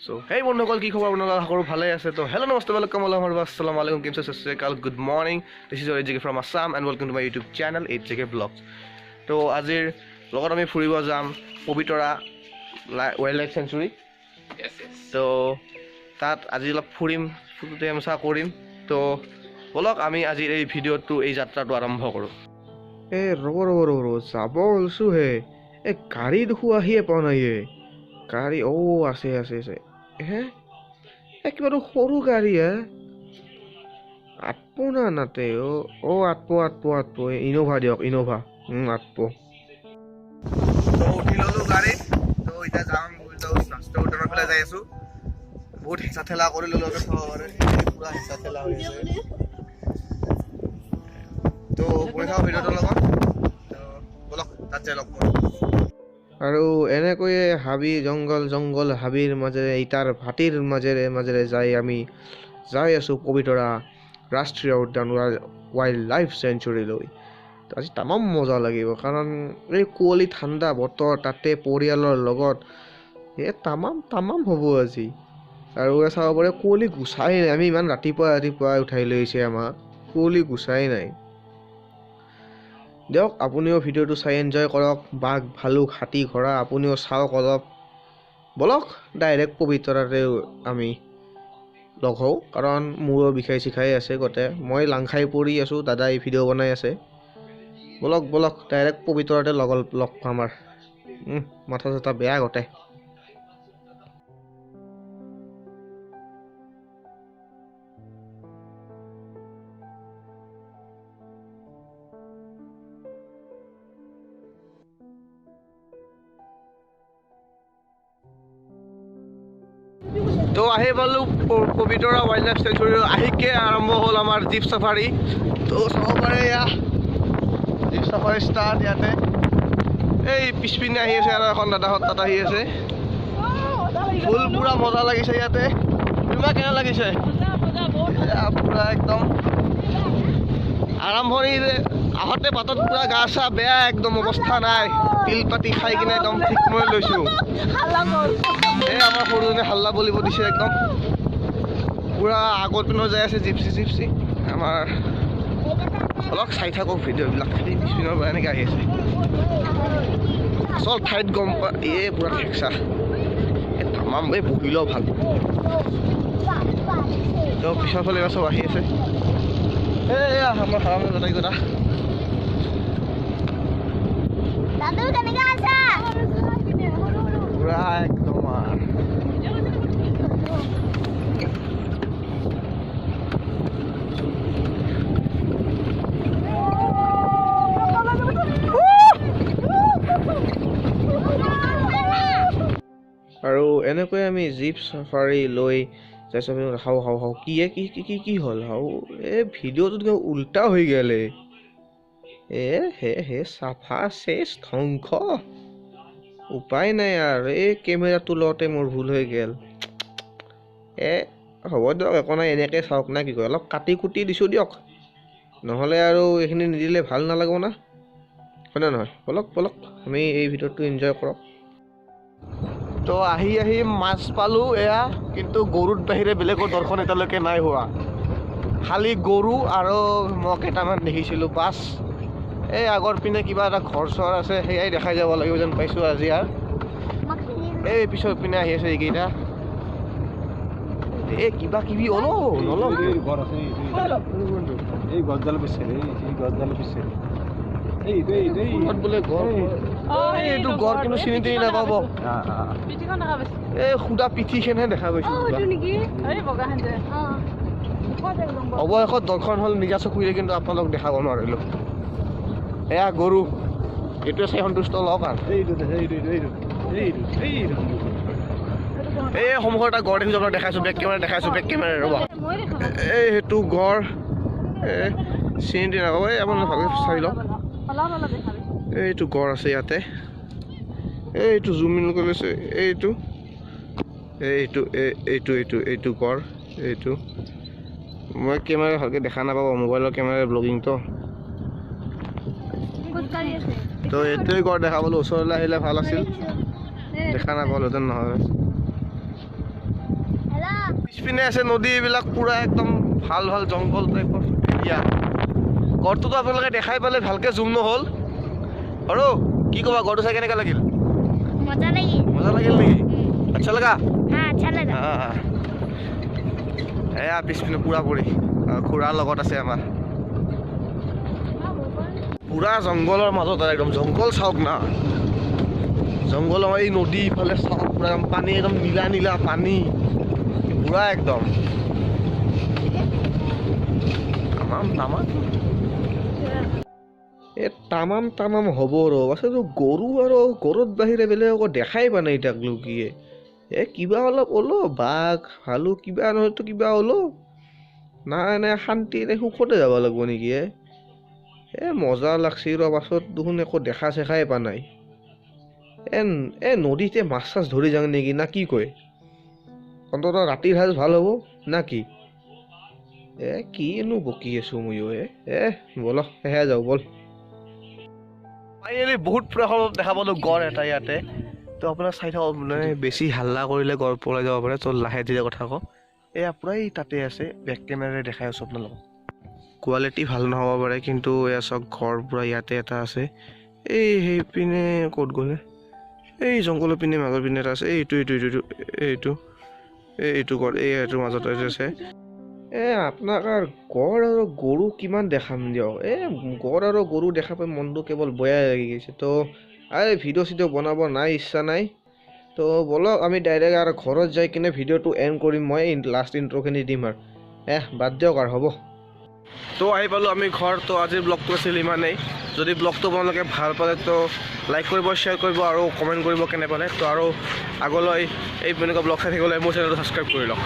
চ' সেই বন্ধুসকল, কি খবৰ আপোনালোকৰ? আশা কৰোঁ ভালে আছে। তো হেল্ল' নমস্তে, welcome, আল্লাহ, আসসালামু আলাইকুম, কেম সত শ্ৰী আকাল, good morning. This is H J K from Assam and welcome to my YouTube channel H J K blogs. তো আজিৰ লগত আমি ফুৰিব যাম পবিতৰা ৱাইল্ড লাইফ চেঞ্চুৰী। তো তাত আজি অলপ ফুৰিম, টেমচা কৰিম। তো ব'লক আমি আজিৰ এই ভিডিঅ'টো, এই যাত্ৰাটো আৰম্ভ কৰোঁ। এ ৰ'ব ৰ'ব ৰ'ব ৰ'ব, যাব ওলছোঁহে। এই গাড়ী দেখোঁ আহিয়ে পোৱা নাই। এ গাড়ী অ' আছে আছে আছে। হে এই কিবাটো সৰু গাড়ী হে, আটপো না নাতে। অ' অ' আটপো আটপো আটপো, ইন'ভা দিয়ক, ইন'ভা। আটপো। তো উঠি ল'লোঁ গাড়ীত। তো এতিয়া যাম ৰাষ্ট্ৰীয় উদ্যানৰ ফালে যাই আছোঁ। বহুত হেঁচা ঠেলা কৰি ল'লোঁ, পূৰা হেঁচা ঠেলা হৈ আছে। তো গৈ থাকোঁ ভিডিঅ'টোৰ লগত। তো ব'লক তাত যাই লগ কৰোঁ। আৰু এনেকৈয়ে হাবি জংঘল জংঘল হাবিৰ মাজেৰে, ইটাৰ ভাটিৰ মাজেৰে মাজেৰে যাই আমি যাই আছোঁ পবিতৰা ৰাষ্ট্ৰীয় উদ্যান ৱাইল্ড লাইফ চেঞ্চুৰীলৈ। আজি তামাম মজা লাগিব, কাৰণ এই কুঁৱলী ঠাণ্ডা বতৰ, তাতে পৰিয়ালৰ লগত এই তামাম তামাম হ'ব আজি। আৰু চাব পাৰে কুঁৱলী গুচাই নাই, আমি ইমান ৰাতিপুৱা ৰাতিপুৱাই উঠাই লৈ আহিছে আমাক, কুঁৱলী গুচাই নাই। দিয়ক আপুনিও ভিডিঅ'টো চাই এনজয় কৰক। বাঘ ভালুক হাতী ঘোঁৰা আপুনিও চাওক অলপ। ব'লক ডাইৰেক্ট পবিতৰাতে আমি লগ হওঁ, কাৰণ মোৰো বিষাই চিখাই আছে গোটেই। মই লাংখাই পৰি আছোঁ, দাদাই ভিডিঅ' বনাই আছে। ব'লক ব'লক ডাইৰেক্ট পবিতৰাতে লগ পাম। আৰু মাথা চাথা বেয়া গোটেই। তো আহি পালোঁ পবিতৰা ৱাইল্ড লাইফ চেঞ্চুৰী। আহিকে আৰম্ভ হ'ল আমাৰ জীপ চাফাৰী। তো চাব পাৰে এয়া জীপ চাফাৰী ষ্টাৰ্ট ইয়াতে। এই পিছপিনে আহি আছে আৰু এখন দাদাহঁত তাত আহি আছে। ফুল পূৰা মজা লাগিছে ইয়াতে। তোমাৰ কেনে লাগিছে? পূৰা একদম আৰম্ভণি আহোঁতে বাটত পূৰা গা চা বেয়া, একদম অৱস্থা নাই। তিল পাতি খাই কিনে একদম ঠিক মই লৈছোঁ। এই আমাৰ সৰুজনে হাল্লা বলিব দিছে একদম পূৰা। আগৰ পিনেও যাই আছে জিপচি জিপচি। আমাৰ অলপ চাই থাকক ভিডিঅ'বিলাক, এই পিছপিনৰ পৰা এনেকৈ আহি আছে। আচল ঠাইত গম পা, এই পূৰা ঠেকচা, এই তামাম, এই বহি লওঁ ভাল। তো পিছৰ ফালে চব আহি আছে। এই আমাৰ হাৰাম গোটেইকেইটা পূৰা একদম। আৰু এনেকৈ আমি জীপ চাফাৰী লৈ যাই চাফাৰী। হাও হাও হাও, কি কি কি কি কি হ'ল? হাও, এই ভিডিঅ'টোত কিবা উল্টা হৈ গ'লে। এ হে হে, চাফা চেচ ধ্বংস, উপায় নাই আৰু। এই কেমেৰাটো লওঁতে মোৰ ভুল হৈ গ'ল। এ হ'ব দিয়ক, একো নাই, এনেকৈ চাওক না কি কয়। অলপ কাটি কুটি দিছোঁ দিয়ক, নহ'লে আৰু এইখিনি নিদিলে ভাল নালাগিব না, হয়নে নহয়? ব'লক ব'লক আমি এই ভিডিঅ'টো এনজয় কৰক। তো আহি আহি মাছ পালোঁ এয়া, কিন্তু গৰুৰ বাহিৰে বেলেগৰ দৰ্শন এতিয়ালৈকে নাই হোৱা। খালি গৰু আৰু মহ কেইটামান দেখিছিলোঁ বাছ। এই আগৰ পিনে কিবা এটা ঘৰ চৰ আছে, সেয়াই দেখাই যাব লাগিব যেন পাইছোঁ আজি। আৰু এই পিছৰ পিনে আহি আছে এইকেইটা। এই কিবা কিবি অলপ নলওঁ। বোলে গড়, এইটো গড় কিন্তু চিনি তিনি নাপাব। এই সুদা পিঠিখনহে দেখা পাইছো। অৱশেষত দৰ্শন হ'ল নিজা চকুৰে, কিন্তু আপোনালোক দেখাব নোৱাৰিলো। এয়া গৰু, এইটোৱে চাই সন্তুষ্ট লওক। আৰু এই সন্মুখত এটা গড় দেখিছো, আপোনাক দেখাইছো, বেক কেমেৰা দেখাইছো, বেক কেমেৰা ৰ'বা। এই সেইটো গড়, এই চিনি তিনি নাপাব। এই আপোনালোক ভালকে চাই লওক। এইটো গড় আছে ইয়াতে। এইটো জুম ইন কৰি লৈছে। এইটো এইটো এইটো এইটো এইটো গড়। এইটো মই কেমেৰা ভালকে দেখা নাপাব, মোবাইলৰ কেমেৰা ব্লগিংটো। তো এইটোৱে গড় দেখা পালোঁ। ওচৰলৈ আহিলে ভাল আছিল, দেখা নাপালোহেঁতেন নহয়। পিছপিনে আছে নদী, এইবিলাক পূৰা একদম ভাল ভাল জংঘল টাইপৰ এৰিয়া। গড়টোতো আপোনালোকে দেখাই পালে, ভালকৈ জুম নহ'ল। আৰু কি ক'বা, গড়টো চাই কেনেকুৱা লাগিল? মজা লাগিল। মজা লাগিল নেকি? আচ্ছা লগা? हाँ, अच्छा लगा। আহ। এয়া পিছপিনে পুৰা পুৰি খুৰাৰ লগত আছে আমাৰ। পুৰা জংঘলৰ মাজত আৰু একদম জংঘল, চাওক না জংঘলৰ এই নদী ইফালে চাওক, পুৰা একদম পানী, একদম নীলা নীলা পানী পুৰা একদম। তামাম তামাম। এ তামাম তামাম হ'ব ৰ। পাছত গৰু আৰু গৰুত বাহিৰে বেলেগ একো দেখাই পোৱা নাই এতিয়ালৈকে। এ কিবা অলপ ওলো, বাঘ ভালুক কিবা নহয়তো কিবা ওলো। নাই নাই, শান্তিৰে সুখতে যাব লাগিব নেকি? এ এ মজা লাগছি ৰ। পাছত দেখোন একো দেখা চেখাই পোৱা নাই। এ এ নদীতে মাছ চাছ ধৰি যাওঁ নেকি, না কি কয়? অন্ততঃ ৰাতিৰ সাজ ভাল হ'ব না কি? এ কিনো বকি আছো ময়ো। এ এ ব'ল, সেয়া যাওঁ ব'ল। ফাইনেলি বহুত প্ৰখৰ দেখা পালোঁ গড় এটা ইয়াতে। তো আপোনাৰ চাই থাকক, মানে বেছি হাল্লা কৰিলে গড় পলাই যাব পাৰে, তো লাহে ধীৰে কথা কওঁ। এয়া পুৰাই তাতে আছে, বেক কেমেৰাৰে দেখাই আছোঁ আপোনালোকক। কোৱালিটি ভাল নহ'ব পাৰে, কিন্তু এয়া চাওক, ঘৰ পূৰা ইয়াতে এটা আছে। এই সেইপিনে ক'ত গ'লে, এই জংঘলৰ পিনে মাজৰ পিনে এটা আছে। এইটো এইটো এইটো এইটো এইটো এই এইটো গড়, এই এইটোৰ মাজত এইটো আছে। এ আপোনাক আৰু গড় আৰু গৰু কিমান দেখাম দিয়ক। এ গড় আৰু গৰু দেখা পাই মনটো কেৱল বয়াই লাগি গৈছে। তো এই ভিডিঅ' চিডিঅ' বনাব নাই, ইচ্ছা নাই। তো ব'লক, আমি ডাইৰেক্ট আৰু ঘৰত যাই কিনে ভিডিঅ'টো এণ্ড কৰিম। মই লাষ্ট ইণ্ট্ৰ'খিনি দিম আৰু এহ বাদ দিয়ক আৰু হ'ব। তো আহি পালোঁ আমি ঘৰ। তো আজিৰ ব্লগটো আছিল ইমানেই। যদি ব্লগটো আপোনালোকে ভাল পালে, তো লাইক কৰিব, শ্বেয়াৰ কৰিব আৰু কমেণ্ট কৰিব কেনে পালে। তো আৰু আগলৈ এই এনেকুৱা ব্লগ চাই থাকিবলৈ মোৰ চেনেলটো ছাবস্ক্ৰাইব কৰি লওক।